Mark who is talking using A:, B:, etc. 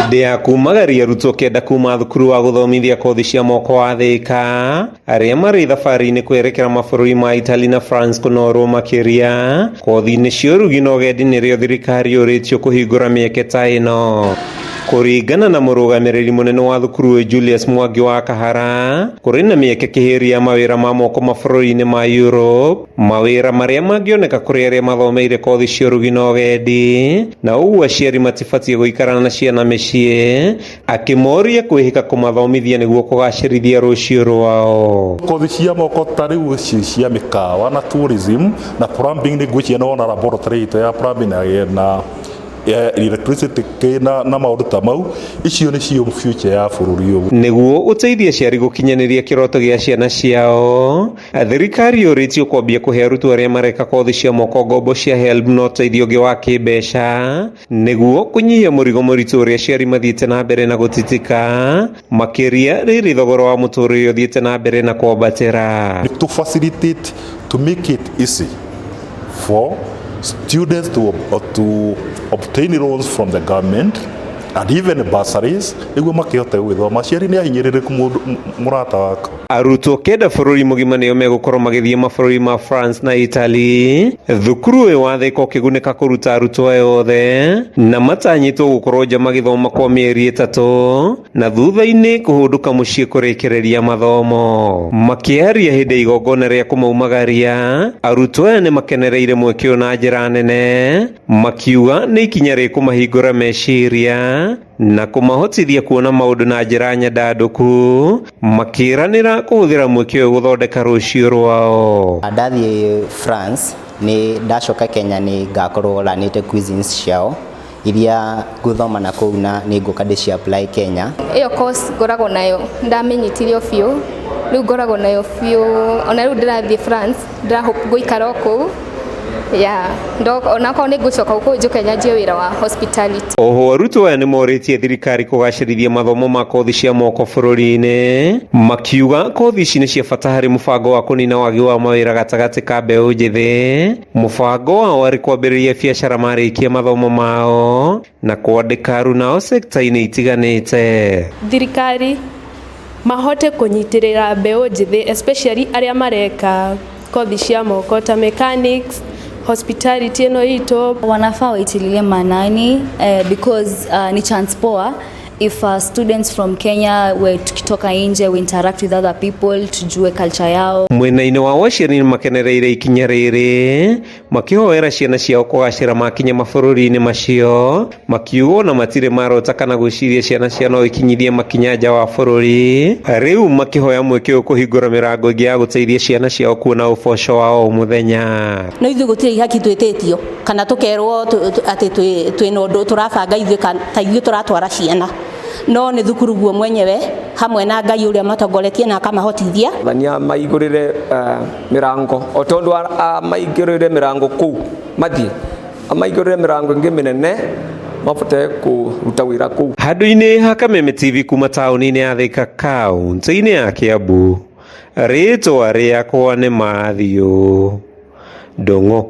A: Hĩndĩ ya kumagaria arutwo 9 kuma thukuru wa gũthomithia kothi cia moko wa Thika arĩa marĩ thabarĩ-inĩ kwerekera mabũrũri ma Italy na France kũnorwo makĩria kothi-inĩ cia ũrugi na ũgendi nĩrĩo thirikari yũrĩtio kũhingũra mĩeke ta ĩno. Kũringana na mũrũgamĩrĩri mũnene wa thukuru ũyũ Julius Mwangi wa Kahara, kũrĩ na mĩeke kĩhĩri ya mawĩra ma moko mabũrũri-inĩ ma Europe, mawĩra marĩa mangĩoneka kũrĩ arĩa mathomeire kothi cia ũrugi na ũgendi, na ũguo aciari matibatiĩ gũikara na ciana mĩciĩ, akĩmoria kwĩhĩka kũmathomithia nĩguo kũgacĩrithia rũciũ rwao.
B: Kothi cia moko ta rĩu ici cia mĩkawa na tourism na plumbing nĩ ngwĩciria nĩ wona laboratory itũ ya plumbing na electricity na maũndũ ta mau, icio nĩcio future ya bũrũri ũyũ.
A: Nĩguo gũteithia aciari gũkinyanĩria kĩroto gĩa ciana ciao, thirikari yũrĩtio kwambia kũhe arutwo arĩa mareka kothi cia moko ngombo cia HELB na ũteithio ũngĩ wa kĩmbeca nĩguo kũnyihia mũrigo mũritũ ũrĩa aciari mathiĩte na mbere na gũtitika, makĩria rĩrĩ thogora wa mũtũrĩre ũthiĩte na mbere na kwambatĩra.
B: To facilitate, to make it easy for students to obtain loans from the government and even bursaries nĩguo makĩhote gwĩthoma. Aciari nĩ ahinyĩrĩrĩku, mũrata wakwa.
A: Arutwo 9 bũrũri mũgima nĩo megũkorwo magĩthiĩ mabũrũri ma France na Italy. Thukuru ũyũ wa Thika ũkĩgunĩka kũruta arutwo aya othe na matanyĩtwo gũkorwo nja magĩthoma kwa mĩeri 3 na thutha-inĩ kũhũndũka mũciĩ kũrĩkĩrĩria mathomo. Makĩaria hĩndĩ ya igongona rĩa kũmaumagaria, arutwo aya nĩ makenereire mweke ũyũ na njĩra nene, makiuga nĩ ikinya rĩkũmahingũra meciria na kũmahotithia kuona maũndũ na njĩra nyandandũku, makĩranĩra kũhũthĩra mweke ũyũ gũthondeka rũciũ rwao.
C: Ndathiĩ France nĩ ndacoka Kenya nĩ ngakorwo learnĩte cuisines ciao iria ngũthoma na kũu na nĩ ngũka ndĩci apply Kenya.
D: Ĩyo course ngoragwo nayo ndamĩnyitire o biũ, rĩu ngoragwo nayo biũ, ona rĩu ndĩrathiĩ France ndĩra hope ngũikara o kũu. Yeah, onakorwo nĩ ngũcoka gũkũ njũke nyanjie wĩra wa hospitality.
A: Oho arutwo aya nĩ morĩtie thirikari kũgacĩrithia mathomo ma kothi cia moko bũrũri-inĩ, makiuga kothi ici nĩ cia bata harĩ mũbango wa kũnina wagi wa mawĩra gatagatĩ ka mbeũ njĩthĩ. Mũbango wao arĩ kwambĩrĩria biacara marĩkia mathomo mao na kwandĩka arunao sekta-inĩ itiganĩte.
E: Thirikari mahote kũnyitĩrĩra mbeũ njĩthĩ, especially arĩa mareka kothi cia moko ta mechanics, hospitality ĩno itũ.
F: Wanafaa waitilie maanani because ni chance poa if students from Kenya we tukitoka nje we interact with other people, tujue culture yao.
A: Mwena-inĩ wao aciari nĩ makenereire ikinya rĩrĩ, makĩhoera ciana ciao kũgacĩra makinya mabũrũri-inĩ macio, makiuga ona matirĩ marota kana gwĩciria ciana ciao no ikinyithie makinya nja wa bũrũri, rĩu makĩhoya mweke ũyũ kũhingũra mĩrango ĩngĩ ya gũteithia ciana ciao kuona ũboco wa o mũthenya.
G: No ithuĩ gũtirĩ ihaki twĩtĩtio kana tũkerwo atĩ twĩna ũndũ tũrabanga ithuĩ ta ithuĩ tũratwara ciana, no nĩ thukuru guo mwenyewe hamwe na Ngai ũrĩa matongoretie na akamahotithia.
H: Thania maigũrĩre mĩrango o tondũ maigũrĩre mĩrango kũu mathiĩ amaigũrĩre mĩrango ĩngĩ mĩnene mabote kũruta wĩra kũu.
A: Handũ-inĩ ha Kameme TV kuma taũni-inĩ ya Thika, kaũntĩ-inĩ ya Kiambu, rĩtwa rĩakwa nĩ Matthew Ndung'u.